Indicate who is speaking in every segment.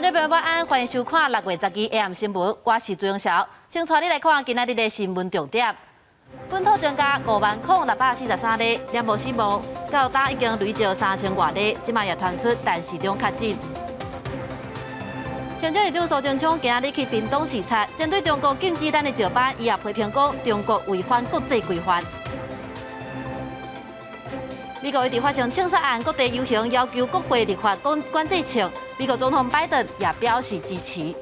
Speaker 1: 觀眾朋友晚安，歡迎收看6月12 AM 新聞，我是朱永曉。先帶你來看今仔日的新聞重點。本土增加50,643例，染無死亡，到今已經累積3000外例，這擺也傳出陳時中確診。行政院長蘇貞昌今仔日去屏東視察，針對中國禁止咱的石斑，伊也批評講中國違反國際規範。美國一直發生槍殺案，各地遊行要求國會立法管管制槍。美國總統拜登也表示支持。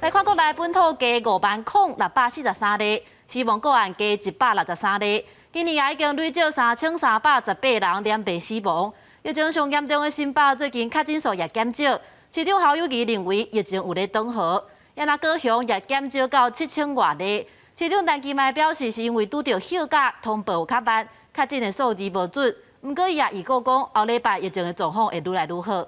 Speaker 1: 來看國內本土加50,643例，死亡個案加163例。今年也已經累積3318人染病死亡。疫情上嚴重的新北最近確診數也減少，市長侯友宜認為疫情有咧轉好，也若高雄也減少到7000外例。市長陳其邁表示，是因為拄著休假通報有較慢，確診的數字無準。毋過伊也預告講，後禮拜疫情的狀況會愈來愈好。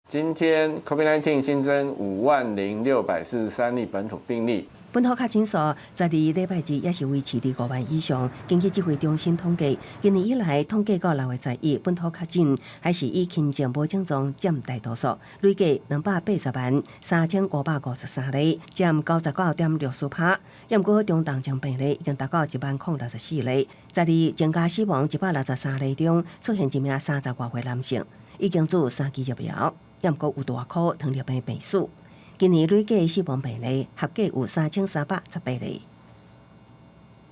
Speaker 2: 今天 COVID-19 新增50,643例本土病例。
Speaker 3: 本土確診數十二禮拜二也是維持佇5萬以上。根據指揮中心統計，今年以來統計到6月11，本土確診還是以輕症無症狀佔大多數，累計2,803,553例，佔99.64%。毋過中重症病例已經達到10,064例。十二增加死亡163例中，出現一名30外歲男性，已經注三劑疫苗，毋過有大顆糖尿病病史。今年累計死亡病例合計有3318例。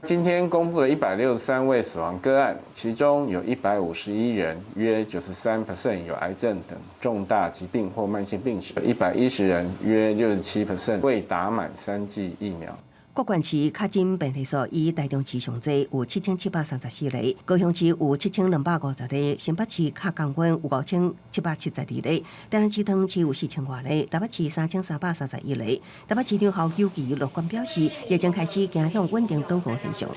Speaker 2: 今天公布了163位死亡個案，其中有151人，約93% 有癌症等重大疾病或慢性病史；110人，約67% 未打滿三劑疫苗。
Speaker 3: 各縣市確診病例數以台中市上濟，有7734例；高雄市有7250例；新北市較降溫有5772例；台南市桃市有4000外例；台北市3331例。台北市長侯友宜樂觀表示，疫情開始走向穩定轉好現象。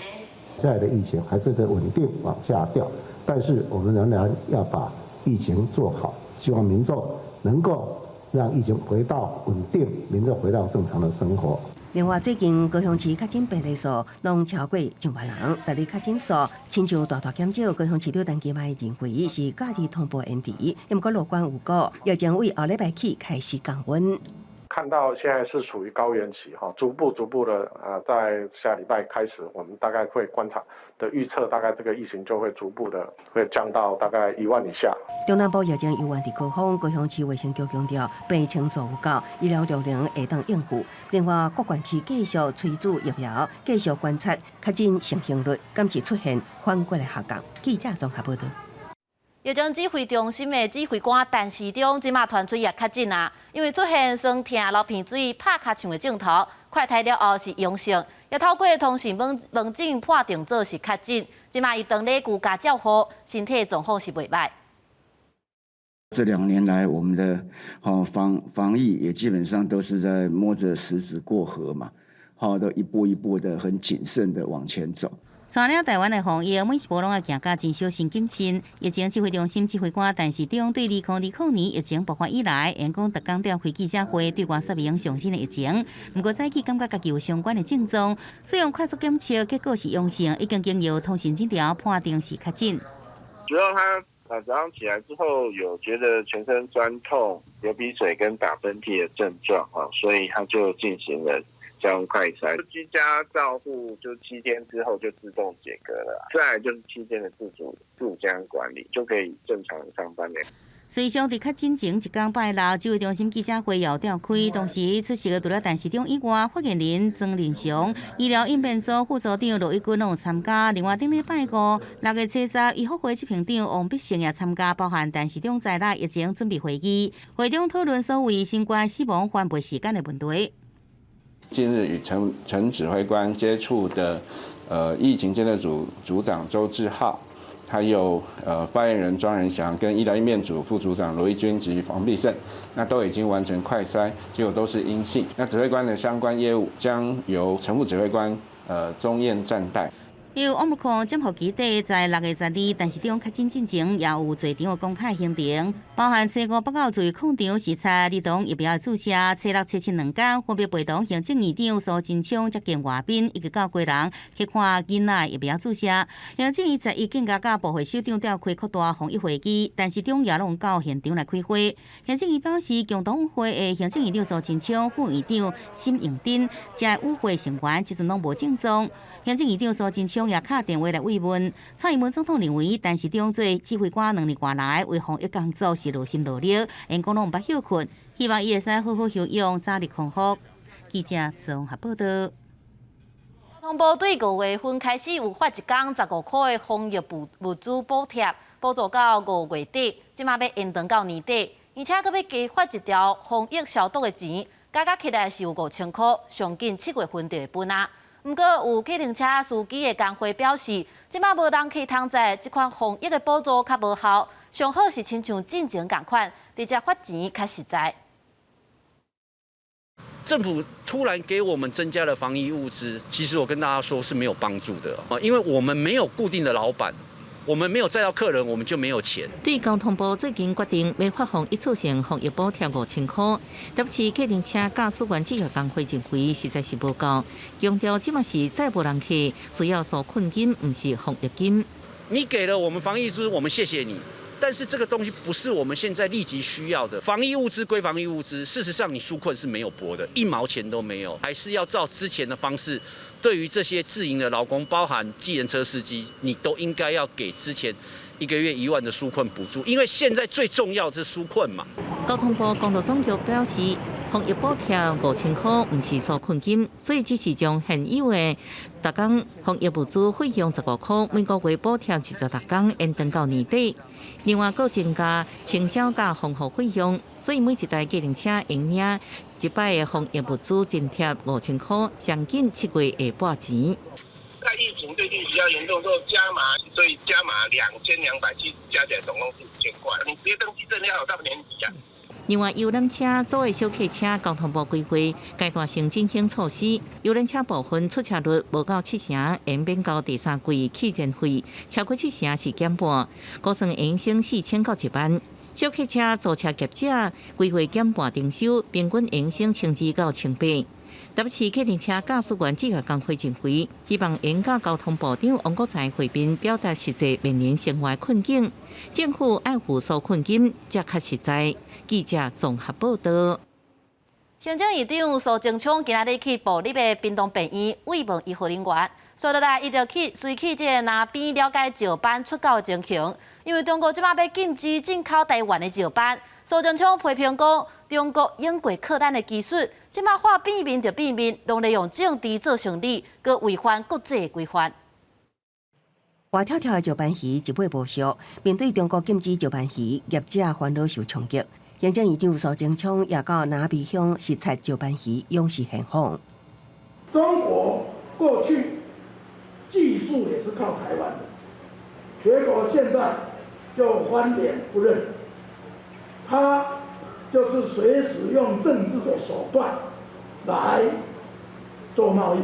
Speaker 4: 現在的疫情還是在穩定往下掉，但是我們仍然要把疫情做好，希望民眾能夠讓疫情回到穩定，民眾回到正常的生活。
Speaker 3: 另外，最近高雄市確診病例數攏超過上萬人，十二確診數親像大大減少。高雄市長陳其邁認為是假日通報延遲，毋過樂觀有過，疫情為後禮拜起開始降溫。
Speaker 5: 看到現在是處於高原期，哈，逐步逐步的啊，在下禮拜開始，我們大概會觀察的預測，大概這個疫情就會逐步的會降到大概1萬以下。
Speaker 3: 中南部疫情猶原佇高峰，高雄市衛生局強調病床數有夠，醫療量能會當應付。另外，各縣市繼續催注疫苗，繼續觀察確診盛行率，敢是出現反過來下降。記者綜合報導。
Speaker 1: 疫情指揮中心的指揮官陳時中，這馬傳出也確診啊，因為出現酸痛、流鼻水、拍尻槍的症頭，快篩了後是陽性，也透過通訊門門診判定做是確診，這馬伊當咧居家照護，身體狀況是袂䆀。
Speaker 6: 這2年來，我們的防疫也基本上都是在摸着石子過河嘛，好，都一步一步的很謹慎的往前走。
Speaker 7: 帶領台灣的防疫，每一步攏愛行甲真小心謹慎。疫情指揮中心指揮官陳時中對2020年疫情爆發以來，因講逐工都要開記者會對外說明上新的疫情。毋過早起感覺家己有相關的症狀，使用快速檢測結果是陽性，已經經由通訊診療判定是確診。
Speaker 8: 主要他早上起來之後有覺得全身痠痛、流鼻水跟打噴嚏的症狀啊，所以他就進行了家用快篩，居家照護就7天之後就自動解隔了，再來就是7天的自主自家管理，就可以正常上班了。
Speaker 7: 隨上佇確診前一工拜六，指揮中心記者會也召開，當時出席的除了陳時中以外，發言人莊人祥、醫療應變組副組長羅一鈞攏有參加。另外，頂禮拜五6月70，醫福會執行長王必勝也參加，包含陳時中在內疫情準備會議，會中討論所謂新冠死亡翻倍時間的問題。
Speaker 2: 近日與陳陳指揮官接觸的，疫情監測組組長周志浩，還有發言人莊人祥跟醫療應變組副組長羅一鈞及王必勝，那都已經完成快篩，結果都是陰性。那指揮官的相關業務將由陳副指揮官鍾彥暫代。
Speaker 7: 有 Omicron 潛伏期底在6月12，陳時中確診進前也有濟場的公開行程，包含初五北到自礦場視察兒童疫苗注射，初六、初七兩工分別陪同行政院長蘇貞昌接見外賓，以及到基隆去看囡仔疫苗注射。行政院11更加佮部會首長召開擴大防疫會議，陳時中也攏到現場來開會。行政院表示，共同會的行政院長蘇貞昌、副院長沈榮津，這與會成員這陣攏無症狀。行政院長蘇貞昌也敲電話來慰問。蔡英文總統認為，陳時中做指揮官2年外來為防疫工作是勞心勞力，因講攏毋捌歇睏，希望伊會使好好休養，早日康復。記者綜合報道。
Speaker 1: 交通部對5月份開始有發一工15塊的防疫物資補貼，補助到5月底，這馬欲延長到年底，而且閣欲加發一條防疫消毒的錢，加加起來是有5000塊，上緊7月份就會分啊。毋過有計程車司機的工會表示，這馬無人客通載，這款防疫的補助較無效，上好是親像進前仝款，直接發錢較實在。
Speaker 9: 政府突然給我們增加了防疫物資，其實我跟大家說是沒有幫助的啊，因為我們沒有固定的老闆，我們沒有載到客人，我們就沒有錢。
Speaker 10: 對交通部最近決定欲發放一次性防疫補貼5000塊，但是計程車駕駛員職業工會認為實在是無夠，強調這馬是載無人客，需要紓困金，毋是防疫金。
Speaker 9: 你給了我們防疫資，我們謝謝你。但是這個東西不是我們現在立即需要的。防疫物資歸防疫物資，事實上你紓困是沒有撥的，一毛錢都沒有，還是要照之前的方式。對於這些自營的勞工，包含計程車司機，你都應該要給之前一個月1萬的紓困補助，因為現在最重要的是紓困嘛。
Speaker 10: 交通部公路總局表示，防疫補貼5000塊毋是紓困金，所以只是將現有的逐工防疫物資費用15塊，每個月補貼26工，延長到年底。另外，閣增加清消佮防護費用，所以每一台計程車會領一擺的防疫物資津貼5000塊，上緊7月會撥錢。
Speaker 8: 在疫情最近比較嚴重之後加碼，所以加碼2270，加起來總共是5000塊。你直接登記證要到年底啊。
Speaker 10: 另外，遊覽車組的小客車，交通部規劃階段性振興措施，遊覽車部分出車率無夠七成，會免交第三季汽燃費，超過七成是減半，估算會省4000到1萬。小客車租車業者規劃減半徵收，平均會省1200到1800。台北市計程車駕駛員職業工會認為，希望會佮交通部長王國材會面，表達實際面臨生活困境，政府愛付紓困金才較實在。記者綜合報道。
Speaker 1: 行政院長蘇貞昌今仔日去部立的屏東病院慰問醫護人員，紲落來伊就去隨去這个林邊了解石斑出口的情形，因為中國這馬欲禁止進口台灣的石斑，蘇貞昌批評講，中國用過靠咱的技術，這馬話變面就變面，攏咧用政治做生意，閣違反國際規範。
Speaker 3: 活跳跳的石斑魚一尾無俗，面對中國禁止石斑魚，業者煩惱受衝擊。行政院長蘇貞昌也到林邊鄉視察石斑魚養殖現況。
Speaker 11: 中國過去技術也是靠台灣的，結果現在就翻臉不認，他就是隨時用政治的手段來做貿易。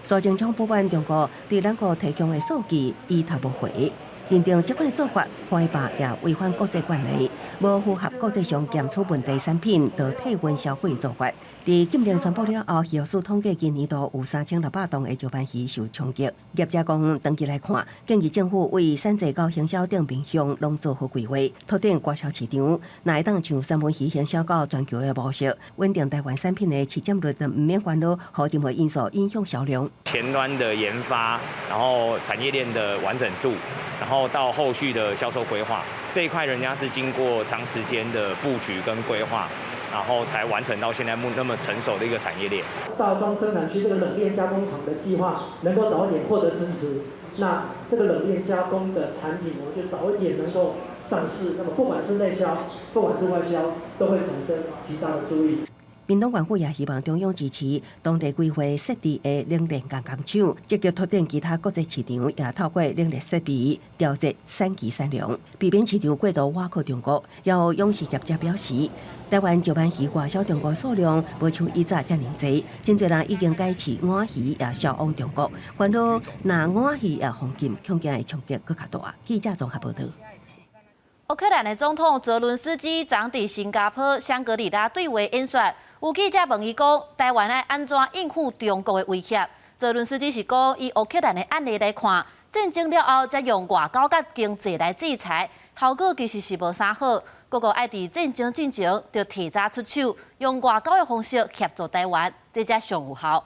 Speaker 3: 蘇貞昌不滿中國對咱國提供的數據，伊頭無回，認定這款的做法壞吧，也違反國際慣例，無符合國際上檢出問題產品就退運銷毀做法。佇禁令宣布了後，漁業署統計今年度有3600噸的石斑魚受衝擊。業者講，長期來看，建議政府為產製到行銷等面向攏做好規劃，拓展外銷市場。若會當像三文魚行銷到全球的模式，穩定台灣產品的市佔率，就毋免煩惱予任何因素影響銷量。
Speaker 12: 前端的研發，然後產業鏈的完整度，然後到後續的銷售規劃，這一塊人家是經過長時間的布局跟規劃，然後才完成到現在那麼成熟的一個產業鏈。
Speaker 13: 大莊生產區這個冷鏈加工廠的計劃能夠早一點獲得支持，那這個冷鏈加工的產品，我們就早一點能夠上市。那麼不管是內銷，不管是外銷，都會產生極大的助益。
Speaker 3: 屏東縣府也希望中央支持當地規劃設置的冷鏈加工廠，積極拓展其他國際市場，也透過冷鏈設備調節產期產量，避免市場過度倚靠中國。也有養殖業者表示，台灣石斑魚外銷中國數量無像以前遮爾濟，真濟人已經改飼鰻魚也銷往中國，煩惱若鰻魚也封禁，恐驚會衝擊閣較大。記者綜合報導。
Speaker 1: 烏克蘭的總統澤倫斯基昨佇新加坡香格里拉對話演說，有記者問伊講，台灣愛按怎應付中國的威脅？澤倫斯基是講，以烏克蘭的案例來看，戰爭了後才用外交佮經濟來制裁，效果其實是無啥好。各國愛佇戰爭進前就提早出手，用外交的方式協助台灣，這才上有效。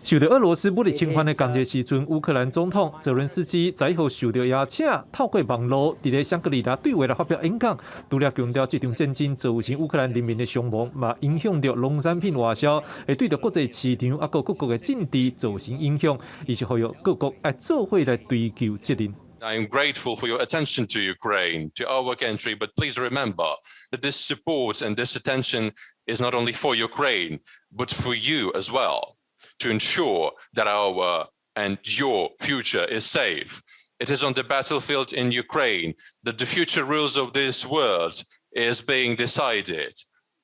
Speaker 14: 受到俄羅斯武力侵犯的仝一時陣，烏克蘭總統澤倫斯基十一號受到邀請，透過網路佇咧香格里拉對話來發表演講，除了強調這場戰爭造成烏克蘭人民的傷亡，嘛影響著農產品外銷，會對著國際市場抑閣各國的政治造成影響。伊是呼籲各國愛做伙來追究責任。
Speaker 15: I am grateful for your attention to Ukraine, to our country, but please remember that this support and this attention is not only for Ukraine, but for you as well, to ensure that our and your future is safe. It is on the battlefield in Ukraine that the future rules of this world is being decided,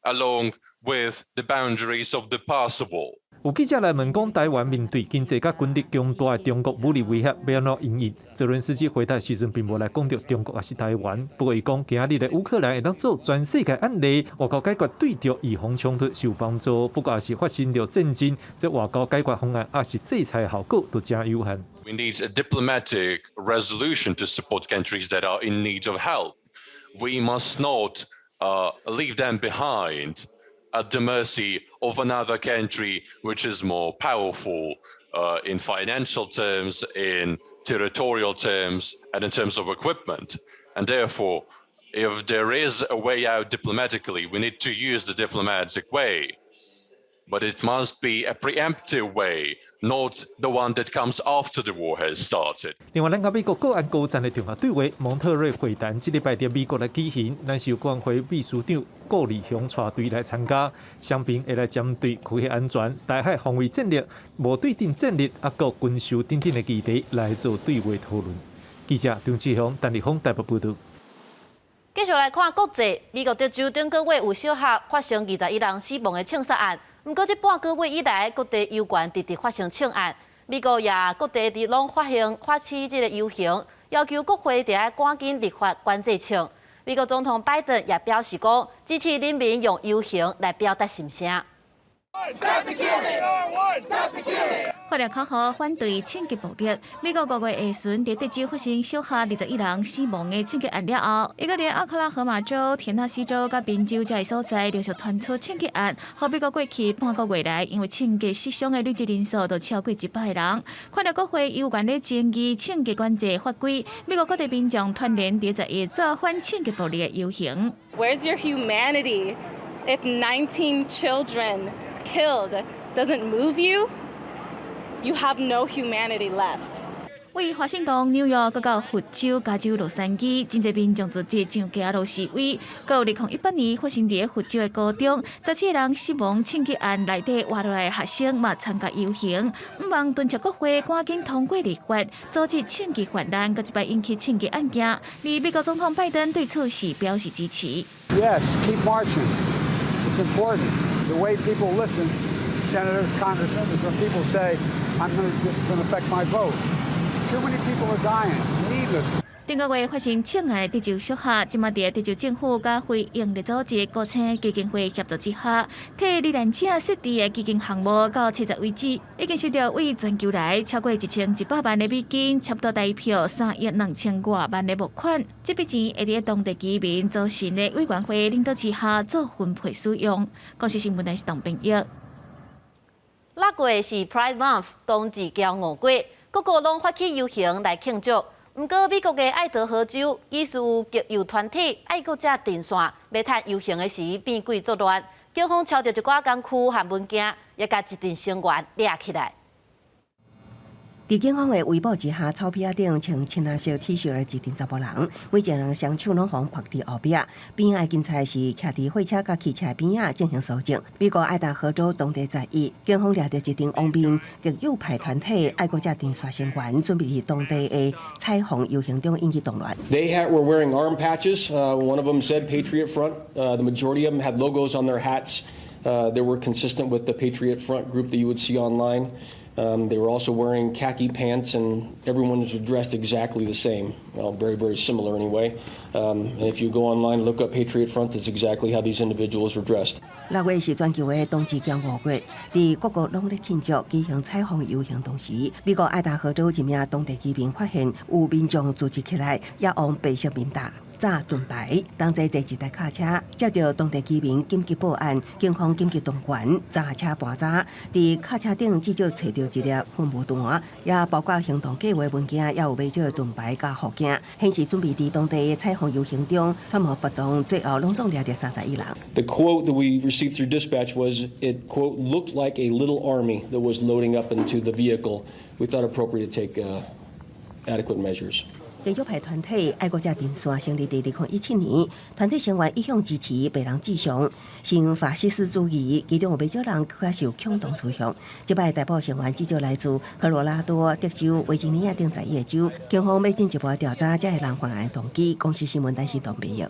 Speaker 15: along with the boundaries of the possible.
Speaker 14: 有記者來問講，台灣面對經濟佮軍力強大的中國武力威脅，欲按怎因應？澤倫斯基回答時陣並無來講著中國抑是台灣，不過伊講今仔日的烏克蘭會當做全世界案例，外交解決對著預防衝突是有幫助，不過若是發生著戰爭，這外交解決方案抑是制裁效果都誠有限。
Speaker 15: We need a diplomatic resolution to support countries that are in need of help. We must not leave them behind at the mercy of another country which is more powerful in financial terms, in territorial terms, and in terms of equipment. And therefore, if there is a way out diplomatically, we need to use the diplomatic way. But it must be a preemptive way, not the one that comes after the war has started.
Speaker 14: 另外，咱佮美國國安高層的重要對話，蒙特瑞會談，這禮拜佇美國來舉行，咱是由國安會秘書長顧立雄帶隊來參加，雙邊會來針對區域安全、台海防衛戰略、無對等戰略，抑閣軍售等等的議題來做對話討論。記者張志雄、陳立峰台北報導。
Speaker 1: 繼續來看國際，美國德州頂個月有小學發生21人死亡的槍殺案。毋過這半個月以來，各地猶原直直發生槍案。美國也各地佇攏發行發起這個遊行，要求國會著愛趕緊立法管制槍。美國總統拜登也表示講，支持人民用遊行來表達心聲。
Speaker 16: 發了口號反對槍擊暴力。美國5月下旬佇德州發生小學21人死亡的槍擊案了後，伊閣佇奧克拉荷馬州、田納西州佮賓州這个所在陸續傳出槍擊案，予美國過去半個月來因為槍擊死傷的累計人數都超過100個人。看著國會猶原咧爭議槍擊管制法規，美國各地民眾團聯佇11做反槍擊暴力的遊行。
Speaker 17: Where's your humanity if 19 children killed doesn't move you? You have no humanity left.
Speaker 16: 位華盛頓、紐約、閣到佛州、加州、洛杉磯，真濟民眾組織上街路示威。閣有2018年發生佇佛州的高中，17個人死亡槍擊案內底活落來的學生嘛參加遊行，向望敦促國會趕緊通過立法，阻止槍擊泛濫，閣一擺引起槍擊案件。而美國總統拜登對此事表示支持。
Speaker 18: Yes, keep marching. It's important. The way people listen, senators, congressmen, is when people say, "I'm going to, this is going to affect my vote." Too many people are dying, needlessly.
Speaker 16: 頂個月發生槍案的德州小學，這馬佇德州政府佮非營利組織國青基金會協助之下，替罹難者設置的基金項目到七十為止，已經收著對全球來超過1100萬的美金，差不多台票3億2千外萬的募款。這筆錢會佇當地居民組成的委員會領導之下做分配使用。公視新聞台是董編譯。
Speaker 1: 6月是 Pride Month，同志驕傲月，各國攏發起遊行來慶祝。毋過，美國的愛德荷州，疑似有極右團體愛國者陣線，欲趁遊行的時變鬼作亂，警方抄著一寡工具和文件，也共一陣聲援掠起來。
Speaker 3: 佇警方的圍捕之下，草皮仔頂穿深藍色 T 恤的一陣查埔人，每一個人雙手攏予縛佇後壁，邊仔的警察是徛佇貨車佮汽車邊仔進行搜證。美國愛達荷州當地11，警方掠著一陣蒙面極右派團體愛國者陣線成員，準備佇當地的彩虹遊行中引起動亂。
Speaker 19: They were wearing arm patches. One of them said Patriot Front. The majority of them had logos on their hats that were consistent with the Patriot Front group that you would see online. They were also wearing khaki pants, and everyone was dressed exactly the same. Well, very, very similar anyway. And if you go online and look up Patriot Front, that's exactly how these individuals were dressed.
Speaker 3: 6月是全球的同志驕傲月，佇各國攏咧慶祝舉行彩虹遊行同時，美國愛達荷州一名當地居民發現有民眾組織起來，也用白色面罩紮盾牌，同齊坐一台卡車，接著當地居民緊急報案，警方緊急動員查車盤查，佇卡車頂至少揣著一粒噴霧彈，也包括行動計劃文件，也有袂少的盾牌佮護鏡，顯示準備佇當地的彩虹遊行中串謀暴動，最後攏總掠著31人。
Speaker 19: The quote that we received through dispatch was, it, quote, looked like a little army that was loading up into the vehicle. We thought appropriate to take adequate measures.
Speaker 3: 極右派團體愛國者陣線成立佇2017年，團體成員一向支持白人至上、新法西斯主義，其中有袂少人較受恐同趨向。這擺逮捕成員至少來自科羅拉多、德州、維吉尼亞等11個州，警方欲進一步調查這个人犯案動機。公視新聞陳世東編譯。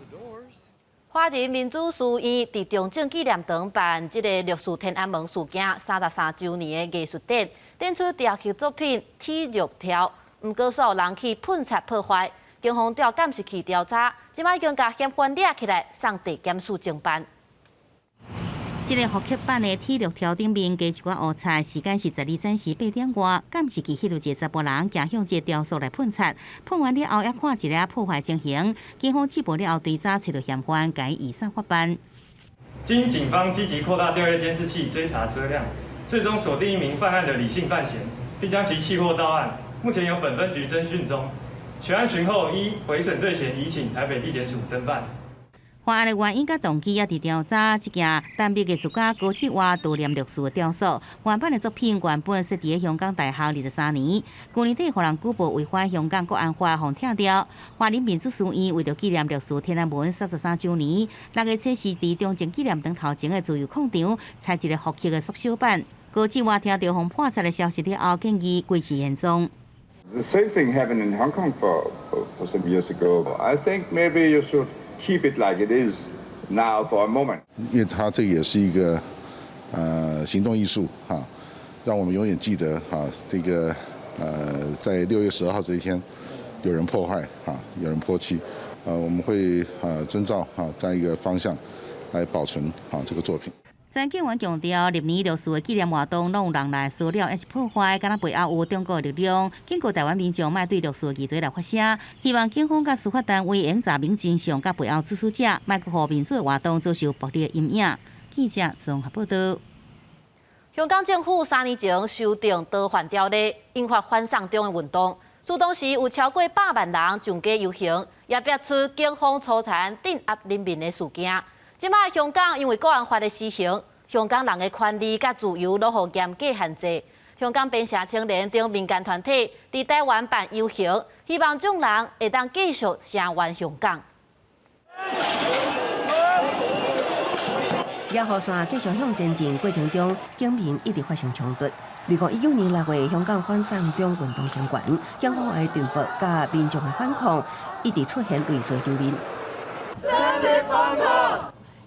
Speaker 1: 華人民主書院佇中正紀念堂辦這个六四天安門事件33週年的藝術展，展出雕刻作品《鐵肉條》，毋過煞有人去噴漆破壞，警方調監視器調查，這擺已經共嫌犯掠起來，送地檢署偵辦。
Speaker 7: 這个復刻版的鐵肉條頂面加一寡烏漆，時間是12早時8點外，監視器翕著一个查埔人行向這个雕塑來噴漆，噴完了後，猶看一个破壞情形，警方緝捕了後追查，揣著嫌犯，共移送法辦。
Speaker 20: 經警方積極擴大調閱監視器追查車輛，最終鎖定一名犯案的李姓犯嫌，並將其緝獲到案。目前由本分局偵訊中，全案訊後依毀損罪嫌移請台北地檢署偵辦。
Speaker 7: 犯案的原因佮動機也佇調查。這件丹麥藝術家高志華悼念六四的雕塑，原版的作品原本設佇香港大學23年，舊年底予人舉報違反香港國安法，予拆掉。華人民主書院為著紀念六四天安門33週年，6月7日佇中正紀念堂頭前的自由廣場，採一个復刻的縮小版。高志華聽著予潑漆的消息了後，建議維持現狀。
Speaker 21: The same thing happened in Hong Kong for some years ago. I think maybe you should keep it like it is now for a moment.
Speaker 22: 因為它這個也是一個行動藝術哈，讓我們永遠記得哈這個在6月12號這一天，有人破壞哈，有人潑漆，我們會遵照哈這樣一個方向來保存哈這個作品。
Speaker 7: 陳警員強調，歷年六四的紀念活動，攏有人來騷擾，抑是破壞，敢若背後有中國力量。警告台灣民眾，莫對六四議題來發聲。希望警方佮司法單位會查明真相，佮背後主使者，莫閣予民主的活動遭受暴力的陰影。記者綜合報道。
Speaker 1: 香港政府3年前修訂逃犯條例，引發反送中的運動。自當時有超過100萬人上街遊行，也逼出警方粗殘鎮壓人民的事件。這擺香港因為國安法的施行，香港人的權利佮自由攏予嚴格限制。香港邊城青年等民間團體佇台灣辦遊行，希望眾人會當繼續聲援香港。
Speaker 3: 野火線繼續向前進過程中，警民一直發生衝突。2019年6月，香港反送中運動相關，警方的鎮暴佮民眾的反抗，一直出現類似場面。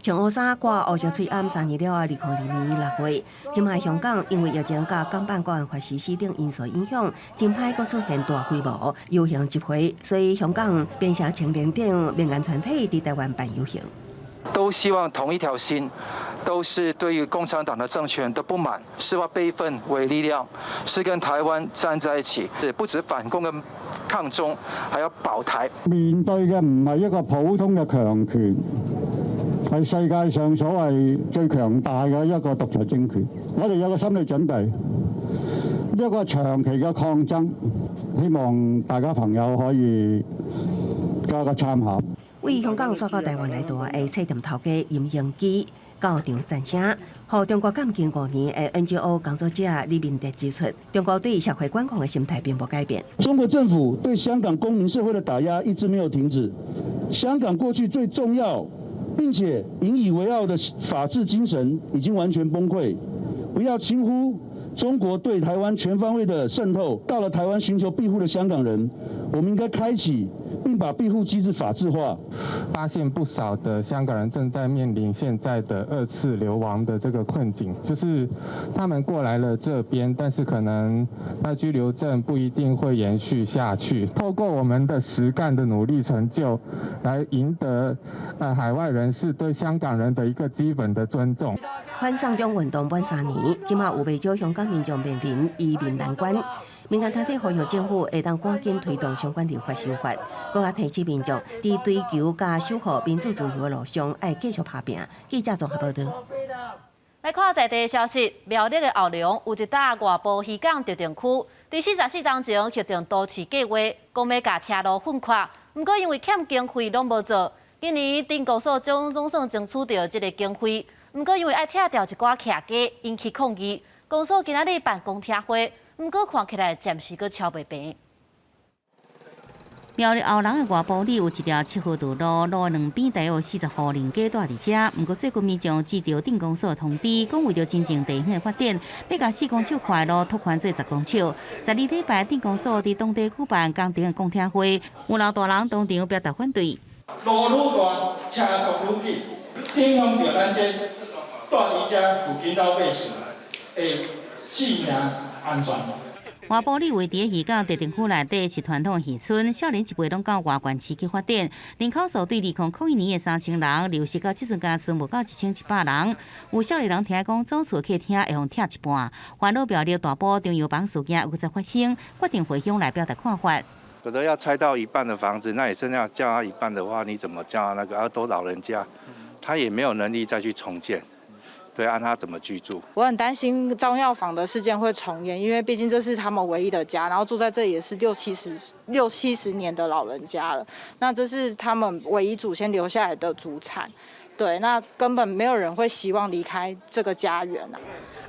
Speaker 3: 穿烏衫掛烏色喙罨3年了後，2022年6月，這擺香港因為疫情佮港版國安法實施等因素影響，真歹閣出現大規模遊行集會，所以香港邊城青年等民間團體佇台灣辦遊行。
Speaker 23: 都希望同一條心，都是對於共產黨的政權的不滿，是化悲憤為力量，是跟台灣站在一起，不止反共跟抗中，還要保台。
Speaker 24: 面對嘅唔係一個普通嘅強權，係世界上所謂最強大嘅一個獨裁政權。我哋有個心理準備，呢一個長期嘅抗爭，希望大家朋友可以加個參考。
Speaker 3: 為香港徙到台灣來蹛的冊店頭家林榮基到場贊聲，予中國監禁5年的 NGO 工作者李明哲指出，中國對社會管控的心態並無改變。
Speaker 2: 中國政府對香港公民社會的打壓一直沒有停止。香港過去最重要並且引以為傲的法治精神已經完全崩潰。不要輕忽中國對台灣全方位的滲透，到了台灣尋求庇護的香港人，我們應該開啟並把庇護機制法制化。
Speaker 4: 發現不少的香港人正在面臨現在的二次流亡的這個困境，就是他們過來了這邊，但是可能那居留證不一定會延續下去。透過我們的實幹的努力成就，來贏得海外人士對香港人的一個基本的尊重。
Speaker 3: 反送中運動滿3年，這馬有袂少香港民眾面臨移民難關。民間團體呼籲政府會當趕緊推動相關立法修法，閣較提醒民眾佇追求佮守護民主自由的路上，愛繼續拍拚。記者綜合報導。
Speaker 1: 來看在地消息，苗栗的後龍有一搭外埔漁港特定區，佇44冬前核定都市計畫，講欲共車路分闊，毋過因為欠經費，攏無做。今年鎮公所總總算爭取著這个經費，毋過因為愛拆掉一寡徛家，引起抗議。公所今仔日辦公聽會，毋過看起來暫時閣敲袂平。
Speaker 7: 苗栗後龍的外埔里有一條7號道路，路兩邊大約有40戶人家蹛佇遮。毋過最近民眾接著鎮公所通知，講為著真正地方的發展，欲共4公尺寬的路拓寬做10公尺。12禮拜鎮公所佇當地舉辦工程的公聽會，有老大人當場表達反對。
Speaker 5: 路愈大，車速愈緊，影響著咱這蹛佇遮附近老百姓的性命安全。
Speaker 7: 外埔里位佇漁港特定區內底是傳統漁村，少年一輩攏到外縣市去發展。人口數對2001年的3000人，流失到這陣敢剩無夠1700人。有少年人聽講祖厝客廳會予拆一半，煩惱苗栗大埔中油房事件又再發生，決定回鄉來表達看法。
Speaker 6: 覺得要拆到一半的房子，那你剩下叫他一半的話，你怎麼叫他那個？啊，都老人家，他也沒有能力再去重建。對，按他怎麼居住？
Speaker 25: 我很擔心中藥房的事件會重演，因為畢竟這是他們唯一的家，然後住在這裡也是六七十年的老人家了，那這是他們唯一祖先留下來的祖產，對，那根本沒有人會希望離開這個家園啊。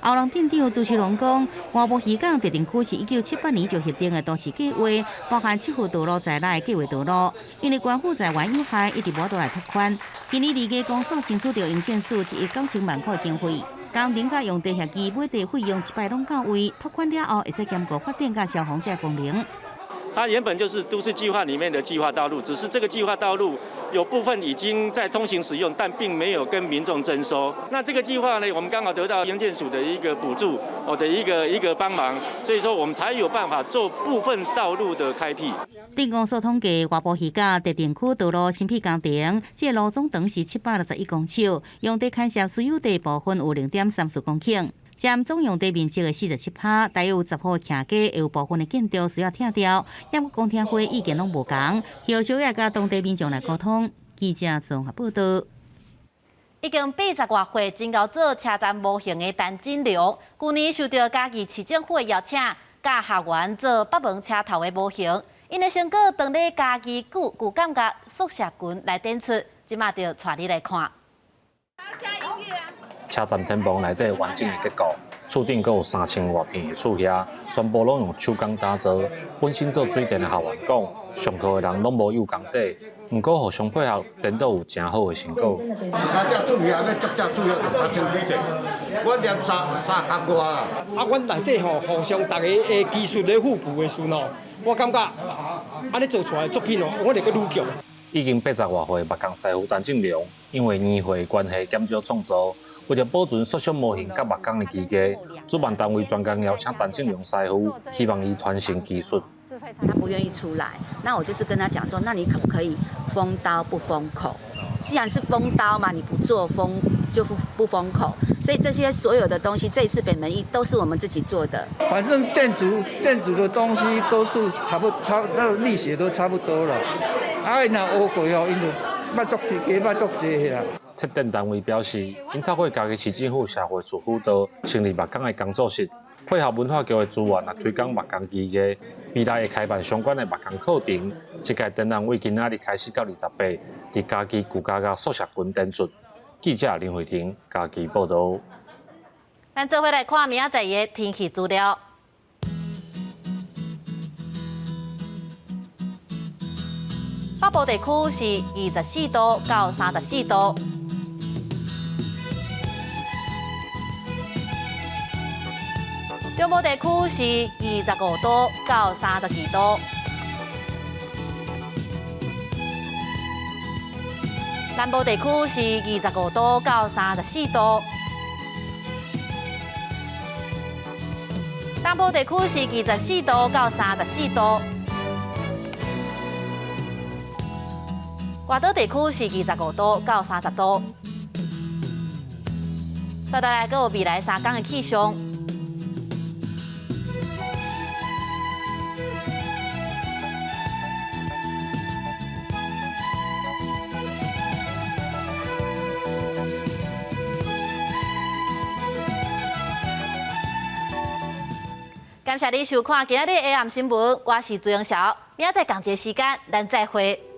Speaker 7: 後龍鎮長朱世龍講，外埔漁港特定區是1978年就核定的都市計畫，包含7號道路在內的計劃道路，因為官府財源有限，一直無度來拓寬。今年二月公所爭取著營建署1億9000萬塊經費，工程佮用地協議買地費用一擺攏到位，拓寬了後會使兼顧發展佮消防這功能。
Speaker 26: 它原本就是都市計劃裡面的計劃道路，只是這個計劃道路有部分已經在通行使用，但並沒有跟民眾徵收。那這個計劃呢，我們剛好得到營建署的一個補助，哦的一個幫忙，所以說我們才有辦法做部分道路的開闢。
Speaker 7: 鎮公所統計，外埔漁港特定區道路新闢工程，這個路總長是761公尺，用地牽涉私有地部分有0.34公頃。佔總用地面積的47%，大約有10戶徛家，會有部分的建築需要拆掉。猶閣公聽會意見攏無仝，後續也佮當地民眾來溝通。記者綜合報導。
Speaker 1: 已經80外歲，真𠢕做車站模型的陳進良，舊年受著嘉義市政府的邀請，教學員做北門車頭的模型。𪜶的成果當咧嘉義舊舊感覺宿舍群來展出，這馬就帶你來看。
Speaker 27: 車站天棚內底完整的結構，厝頂閣有3000外片的厝瓦，全部攏用手工打造。本身做水電的學員講，上課的人攏無有功底，毋過互相配合，顛倒有誠好的成果。
Speaker 28: 啊，這厝瓦欲接這厝瓦就3000幾塊，我連3工外啊。
Speaker 29: 啊，阮內底吼互相逐个的技術咧互補的時陣吼，我感覺按呢做出來的作品哦，我會閣愈強。
Speaker 27: 已經80外歲木工師傅陳進良，因為年歲關係減少創作。為著保存縮小模型佮木工的技藝，主辦單位專工邀請陳進良師傅，希望伊傳承技術。
Speaker 30: 他不願意出來，那我就是跟他講說，那你可不可以封刀不封口？既然是封刀嘛，你不做封就不封口。所以這些所有的東西，這一次北門一都是我們自己做的。
Speaker 31: 反正建築的東西都是差不差，那個力學都差不多了。啊，若學過哦，𪜶就捌足濟，加捌足濟啦。
Speaker 27: 策展單位表示，𪜶透過嘉義市政府社會處輔導，成立木工的工作室，配合文化局的資源來推廣木工技藝，未來會開辦相關的木工課程。這屆展覽為今仔日開始到28，佇嘉義舊家甲宿舍群展出。記者林慧婷嘉義報導。
Speaker 1: 咱做伙來看明仔載的天氣資料。北部地區是24度到34度。中部地區是25度到32度。南部地區是25度到34度。東部地區是24度到34度。外島地區是25度到30度。再來，閣有未來三天的氣象。感謝你收看今仔日的 AM 新聞，我是朱永曉，明仔載仝一个時間，咱再會。